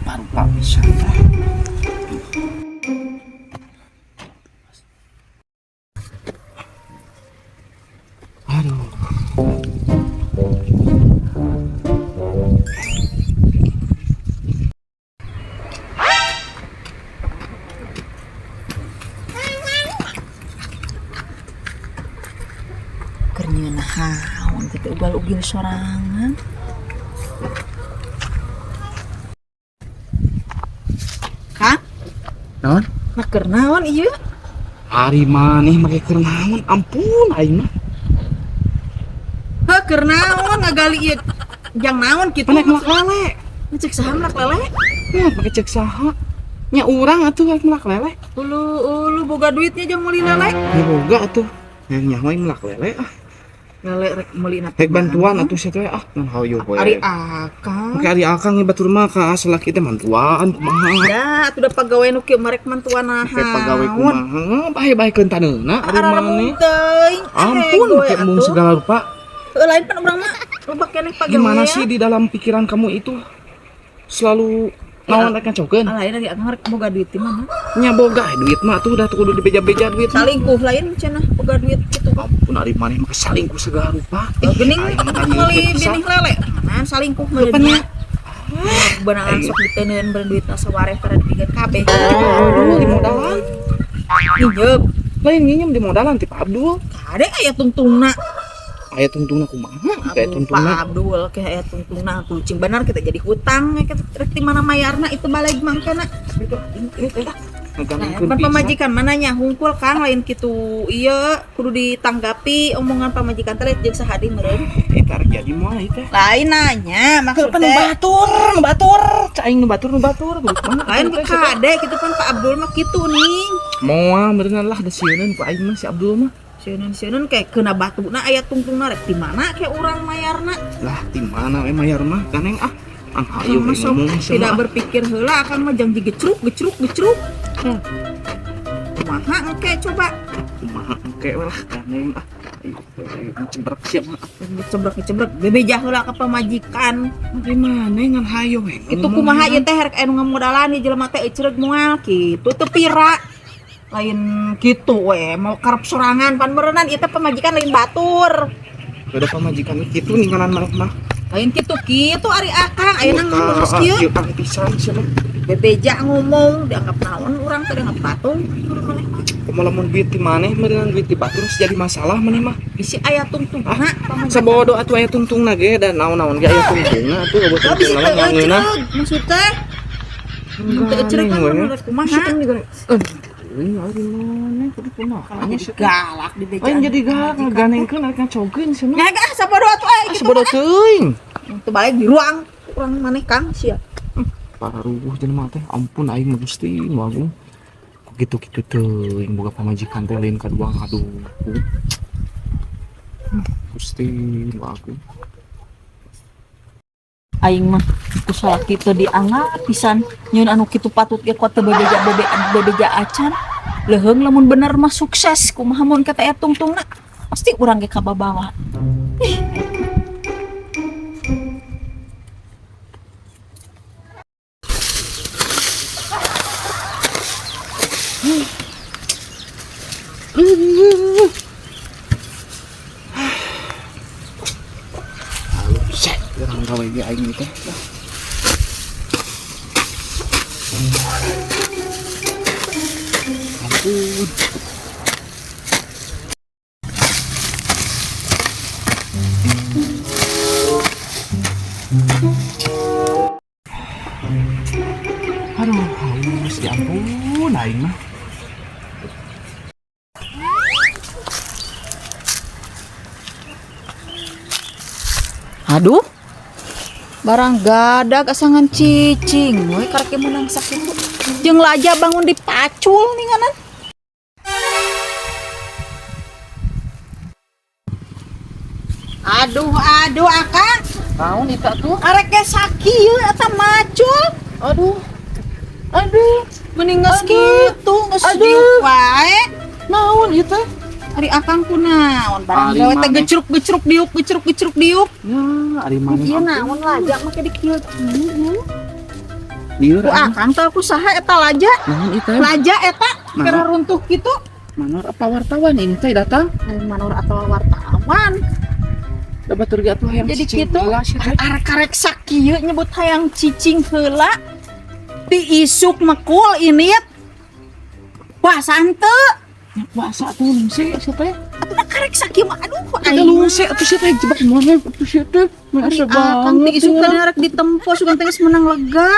Rupa-rupa pisan. Aduh. Keur naon kitu ugal-ugil sorangan. Kang, Naon? nah keur naon ieu? Ari maneh make keur naon? Ampun aing mah. Heuh, keur naon ngagali ieu? Jang naon kitu? Panek melak lele. Cek saha melak lele? Ya, make cek saha? Nya urang atuh rek melak lele. Ulu ulu boga duitnya jang meuli lele. Ya boga atuh. Ya nyaho aing melak lele ah. Lele rek meuli na. Rek bantuan atuh sia teh ah. Ngan hayo we. Ari akang. Make ari akang batur mah ka salaki teh mantuan kumaha. Da, atuh da pagawe nu kieu marek mantuan naon. Make pagawe kumaha? Bae-baekeun taneuna ari maneh. Teuing. Ampun, make embung segala rupa. Lain pan urang mah loba keneh pagawe. Gimana sih di dalam pikiran kamu itu selalu naon rek ngacokeun? Lain ari akang rek boga duit di mana? Nya boga duit mah tuh udah kudu dibeja-beja duit. mah. Salingkuh lain cenah boga duit kitu. Ampun ari maneh mah salingkuh segala rupa. Oh, geuning aing mah meuli bisa. binih lele. Nah, salingkuh meuli Kapan ya? Benangan sok diteunkeun beureun duitna sawareh pada dipikeun kabeh. Abdul di modalan. Nginjem. Lain nginjem di modalan ti Pak Abdul. Kade aya tungtungna. Aya tungtungna kumaha? Aya Aduh, tungtungna. Pak Abdul kayak aya tungtungna kucing benar kita jadi hutang ya, rek di mana mayarna itu balik mangkana. Ini teh Nah, ngaganungkeun pan pisan. pamajikan mananya hungkul Kang lain kitu ieu kudu ditanggapi omongan pamajikan teh jeung sahadi meureun. Eta rek jadi moal ieu teh. Lain nanya Keur pan nu maksudnya batur, nu batur, cai aing nu batur, nu batur, duit mah. lain ke kade kitu pan Pak Abdul mah kitu ning. Moal meureun lah da sieuneun ku aing mah si Abdul mah. Sieun-sieun kayak kena batuna aya tungtungna rek di mana kayak urang mayarna. Lah di mana we mayar mah ganeng ah. Ang hayu Akang mah sok ngomong sia tidak mah. berpikir heula akang mah jang digecruk gecruk gecruk. Kumaha engke coba Kumaha engke we lah ganeng ah. Ayo cebrek sia mah. Gecebrek gecebrek bebeja heula ka pamajikan. Bagaimana ngan hayo we. Itu kumaha ieu teh rek anu ngamodalan ieu jelema teh ecreg moal kitu teu pira. Lain kitu we mau karep sorangan pan meureunan ieu teh pamajikan lain batur. Udah pamajikan kitu ninggalan maneh mah. Lain kitu kitu ari akang ayeuna ngomong geus kieu. Kieu ang pisan sia mah. Bebeja ngomong dianggap naon urang teh dianggap patung urang maneh mah. Kumaha lamun duit ti maneh meureun duit ti batur geus jadi masalah maneh mah. Bisi aya tungtungna pamajikan. Sabodo atuh aya tungtungna ge da naon-naon ge aya tungtungna atuh eueuh Oh, bisi tungtungna teu mah ngeunah. ecreg maksud teh. Teu ecreg kan menurut kumaha. Euy ari maneh kudu kumaha nya Jadi sia teh. galak di bejaan. Lain jadi galak ngaganengkeun arek ngacokeun sia mah. Nya gah sabodo atuh eh kitu. Sabodo teuing. Teu balik di ruang urang maneh Kang sia. Paruh jelema teh ampun aing mah Gusti nu agung. Ku kitu-kitu teuing boga pamajikan teh lain kadua ngaduh. Gusti nu agung. Aing mah ku salaki teu dianggap pisan nyeun anu kitu patut ge kuat teu bebeja bebe bebeja acan. Leuheung lamun bener mah sukses kumaha mun kata aya tungtungna pasti urang ge kababawa. Ih. Set, urang gawe ge aing teh. Ampun. Aduh, haus ya ampun aing mah. Aduh. Barang gadag asangan cicing we karek menang sakitu. Jeung laja bangun dipacul ninganan. Aduh, aduh akang. Naon eta tuh? Arek ge sakieu eta macul. Aduh. Aduh, Mending geus kitu, geus Aduh. diuk wae. Naon ieu teh? Ari akang kunaon barang Ari gawe teh maneh. gecruk-gecruk diuk, gecruk-gecruk diuk. Ya, ari maneh. Ieu naon lajak make di kieu-kieu. Lieur. Ku akang teh ku saha eta laja? Naon ieu teh? Laja eta Mana? kira runtuh kitu. Manor apa wartawan ini teh datang? Lain manor atau wartawan. Da batur ge atuh hayang Jadi cicing kitu. heula sia teh. Arek karek sakieu nyebut hayang cicing heula. Ti isuk mekul ini ya. Puasa henteu. Puasa atuh lungse sia teh. Atuh da karek sakieu mah aduh Ada aing. lungse atuh sia teh jebak mana atuh sia teh. Ari Masa akang ti banget isuk ya. teh rek ditempo sugan teh geus menang lega.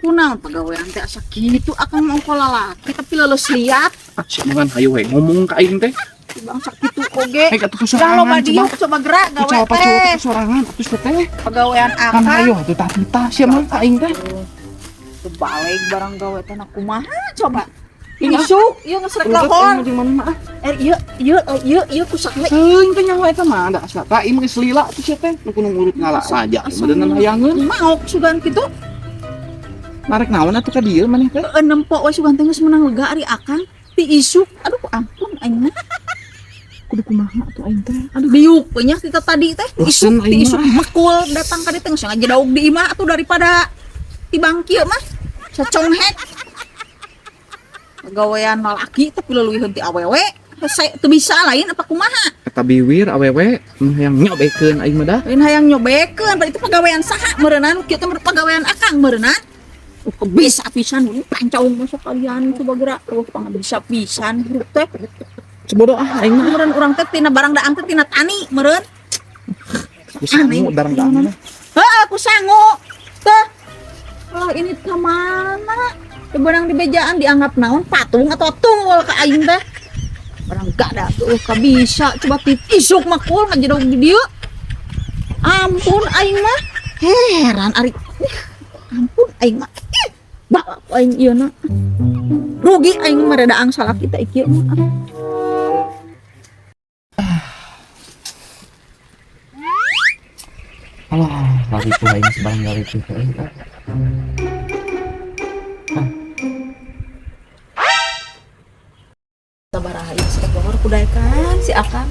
Kunaon pagawean teh asa kitu akang mah ongko lalaki tapi leuleus liat. Ah, sia mangan hayu we ngomong ka aing teh. Bangsa kitu oge. Hei atuh Dah sorangan loba diuk coba gerak gawe Coba coba teh. sorangan atuh sia teh. Pagawean Kan akang. hayu atuh tah titah sia mah ka aing teh. Balik barang gawe teh na kumaha coba. Ini ah. Isuk, ieu geus rek Urut lohor. aing mah jeung mana mah ah. Eh ieu ieu ieu ieu ku sakle. Teuing teh nyaho eta mah da asa ta ieu mah geus lila atuh sia teh. Nu kudu ngurut ngala laja beuneunan hayangeun. Maok sugan kitu. Narek naon atuh ka dieu maneh teh? Heeh nempo we sugan teh geus menang lega ari akang. Ti isuk, aduh ampun aing mah. Kudu kumaha atuh aing teh. Aduh diuk we nya ti tadi teh. Bosen Isuk ti aing isuk mah. mekul datang ka dieu teh geus ngajedaug di imah atuh daripada ti bangkieu mah. Saconghek. Pagawean lalaki tapi leuwih ti awewe. Hese teu bisa lain apa kumaha? Eta biwir awewe nu hayang nyobekeun aing mah dah. Lain hayang nyobekeun, berarti itu pagawean saha meureunan kieu teh pagawean akang meureunan. Bisa pisan pancaung masa kalian coba gerak bisa pisan hirup teh. Sebodoh ah aing mah. Meureun urang teh tina barang daang teh tina tani meureun. Bisa Aneh. barang daang mah. Heeh, ku sangu. Teh. Lah ini ka mana? Teu barang di bejaan dianggap naon patung atau tunggul ka aing teh. Barang gak ada tuh ka bisa coba isuk mah kul ngajedog di dieu. Ampun aing mah. Heran ari. Ampun aing mah. Ih, bawa ku aing ieu na. Rugi aing mah redaang salah kita ieu mah. Alah, lari ku aing sebarang gawe teh aing. Sabaraha ieu sok lohor kudaekan si Akang.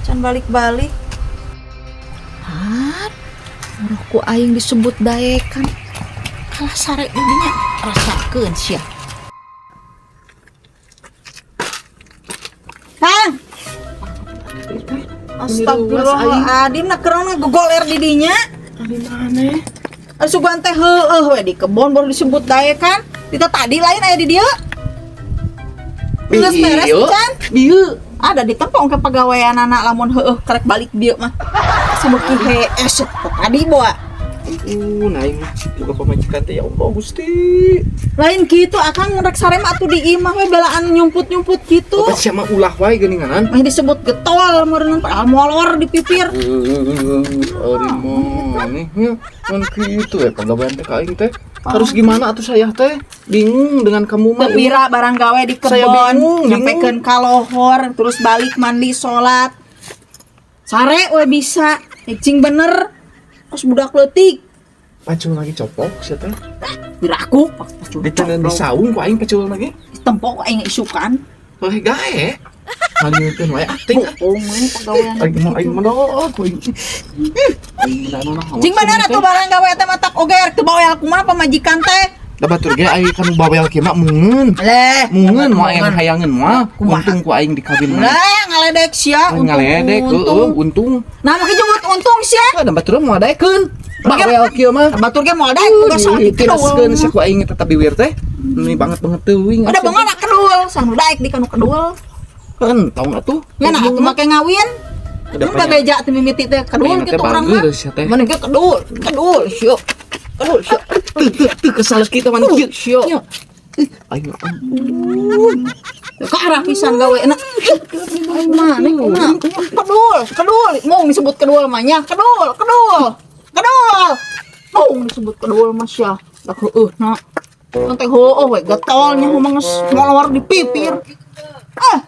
Can balik-balik. Han, muruh ku aing disebut daekan. Kalah sare di dinya rasakeun sia. Kang. Astagfirullahaladzim, nah kerana gogoler di dinya. Di mana? Sugan teh heueuh we di kebon baru disebut daekan. Dita tadi lain aya di dieu. Geus beres can. Dieu. Ada di tempong ke pagawean anak lamun heueuh karek balik dieu mah. Sabeuki hees tadi bawa. Nah aing mah boga pamajikan teh ya Allah Gusti. Lain kitu akang rek sare mah atuh di imah we belaan nyumput-nyumput kitu. Apa sia mah ulah wae geuninganan. Mah disebut getol meureun padahal molor di pipir. Ari maneh nya ngan kitu ya pagawean teh ka aing teh. Harus gimana atuh saya teh? Bingung dengan kamu mah. Teu pira barang gawe di Saya kebon, bingung, nyampekeun ka lohor, terus balik mandi salat. Sare we bisa, cing bener. Kos budak leutik. Pacul lagi copok sia teh. Diraku pacul. Diteundeun di saung ku aing pacul lagi. Tempok aing isukan. Heuh gae. Lanjutkeun wae ating. Bohong we pagawean. Aing mah aing mah doh ku aing. Aing mah naon. Cing bener atuh barang gawe teh matak oge rek teu bawel kumaha pamajikan teh. Da batur ge aing kanu bawel kieu mah mungeun. Leh, Mungeun moal aya hayangeun mah. Kumaha? Untung ku aing dikawin mah. Lah ngaledek sia Aing ngaledek heueuh untung. Nah, make jemput untung sia. Da batur moal daekeun. Bawel kieu mah. Batur ge moal daek boga salaki Tiraskeun sia ku aing tetep biwir teh. Ini banget banget teuing. Udah banget kedul, sanu daek di kanu kedul. Entong atuh. Ya nah atuh make ngawin. Udah Udah beja teh mimiti teh kedul Aing teh kitu urang mah. bager sia teh. Mana ge kedul, kedul sia. Kedul sia. Teu teu teu kesal kitu mana kieu. Sia. Aing ampun. Ke arah pisan gawe na. Aing mana kumaha? Kedul, kedul. Mau disebut kedul mah nya, kedul, kedul. Kedul. Mau disebut kedul mah sia. Da heueuh na. Nanti heueuh we getol nya mah geus molor di pipir. Ah,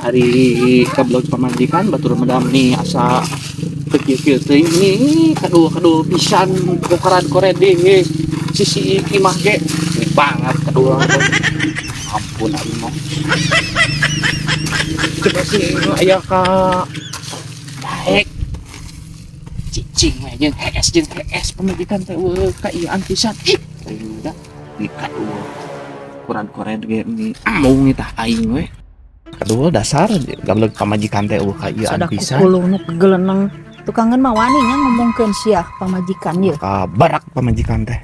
Ari kablog pamajikan batur madam nih asa teu kieu-kieu teuing nih kadul-kadul pisan kokaran korede sisi imah ge ini banget kadul teh. Ampun aing mah. Coba sih aya ka daek. Cicing we jeung hees, jeung hees pamajikan teh euweuh kaieuan pisan. Ih, da di kadua. Kurang-kored ge ni embung tah aing we. Kadua dasar gablek pamajikan teh euweuh kaieuan Sadak pisan. Kukulunu geleneng. Tukangan mah wani nya ngomongkeun sia pamajikan ye. Kabarak pamajikan teh.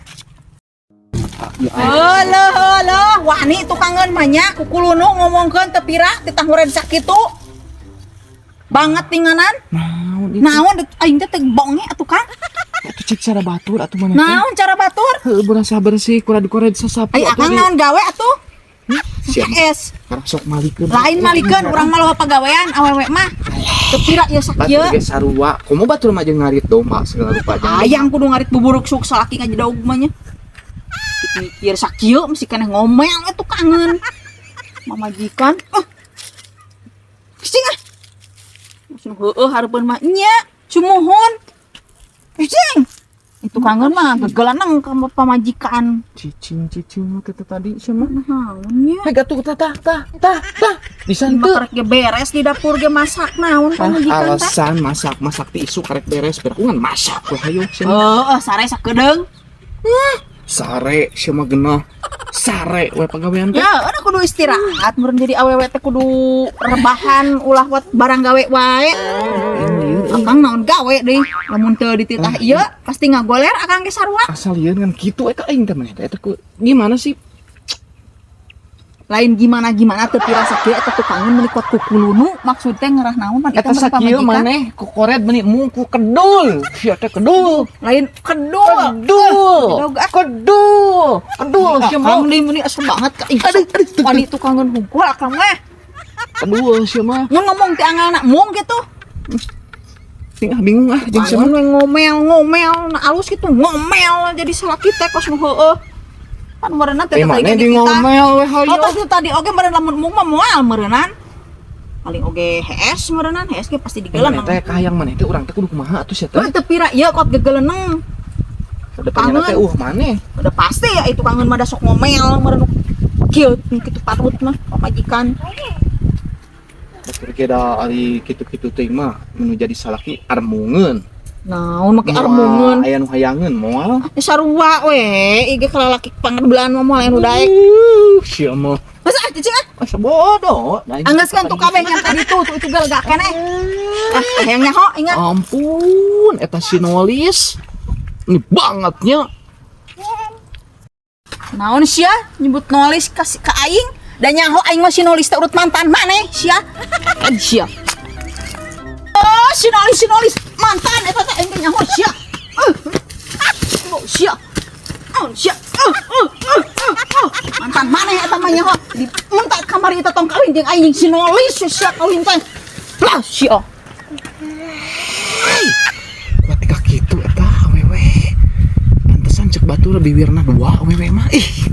Heueuh heueuh, wani tukangan mah nya kukulunu ngomongkeun teu pira titah ngured sakitu. Banget tinganan. Naon itu? Naon aing teh teu bonge atuh, Kang. Atuh cek cara batur atuh mana teh? Naon cara batur? Heueuh, berasa bersih kurang kored sasapu. Ai akang naon gawe atuh? Siap. Es. Karena sok malikeun. Lain malikeun, urang mah loba pagawean awewe mah. Teu pira ieu sakieu. Batur ge sarua. Komo batur mah jeung ngarit domba segala rupa jeung. Hayang kudu ngarit buburuk sok salaki ngajedaug mah nya. Mikir sakieu mesti keneh ngomel atuh kangen. Mamajikan. Ah. Cicing ah. Langsung heueuh hareupeun mah nya, sumuhun. Cicing. Itu kangen mah gegelaneng ka pamajikan. Cicing cicing mah teh tadi sia mah. Naon nya? Hei gatuh, tah tah tah tah tah. Bisa Mah henteu? karek ge beres di dapur ge masak naon Ah, pamajikan tah. alasan masak masak ti isuk karek beres berakungan masak we hayu sia mah. Heeh, sare sakedeung. Sare sia mah geunah. Sare we pagawean teh. Ya, udah kudu istirahat, meureun jadi awewe teh kudu rebahan, ulah wat barang gawe wae. Akang naon gawe deui, lamun teu dititah ieu pasti ngagoler akang ge sarua. Asal ieu ngan kitu eta aing teh maneh teh eta gimana sih? Lain gimana-gimana, teu pira sakieu eta tukangan meuni kuat kukulunu, maksud teh ngerah naon pan Eta eta mah sakieu pamajikan. Maneh kokored meuni mung ku kedul. Sia teh kedul. Lain kedul. Kedul. Dog, ah. Kedul. Kedul sia mah. Akang deui meuni asa banget ka aing. Aduh, aduh, tuh, Wani tukangan hungkul akang mah. Kedul sia mah. Mun ngomong ti angalna mung gitu. Ting ah, bingung ah jeung sia mah. Ngomel ngomel ngomel nah, alus gitu ngomel jadi salaki teh kos nu heueuh. Pan meureunna teh Eh tadi maneh ge di dititah. ngomel we hayo. Oh, tos nu tadi oge meureun lamun mung mah moal meureunnan. Paling oge hees meureunnan, hees ge pasti Eh, digeleneng. maneh teh kahayang maneh teh urang teh kudu kumaha atuh sia teh? Heuh, teu pira ieu kot gegeleneng. Depannya teh maneh. Udah pasti ya itu kangen mah da sok ngomel meureun kieu kitu patut mah pamajikan. Batur ge da ari kitu-kitu teuing mah nu jadi salaki armungeun. Naon make armungeun? Aya nu hayangeun moal. Ya sarua we, ieu kalalaki pangadebelan mah moal anu daek. Sia mah. Masa ah cicing ah. Asa bodoh. Da aing Anggeus kan tuh kabeh yang tadi tuh, tuh itu gak keneh. Ah, hayang nyaho ingat. Ampun, eta si Nolis. Ini bangetnya. Naon sia nyebut nolis ka, ka aing? Da nyaho aing mah si nolis teh urut mantan maneh sia. Kan sia. Oh, si nolis, si nolis mantan eta teh aing teh nyaho sia. Oh, sia. Oh, sia. Mantan maneh eta mah nyaho. Di mun tak kamari eta tong kawin jeung aing si nolis sia kawin teh. Lah sia. Kuat ka kitu eta awewe. Pantesan cek batur bibirna dua awewe mah. Ih.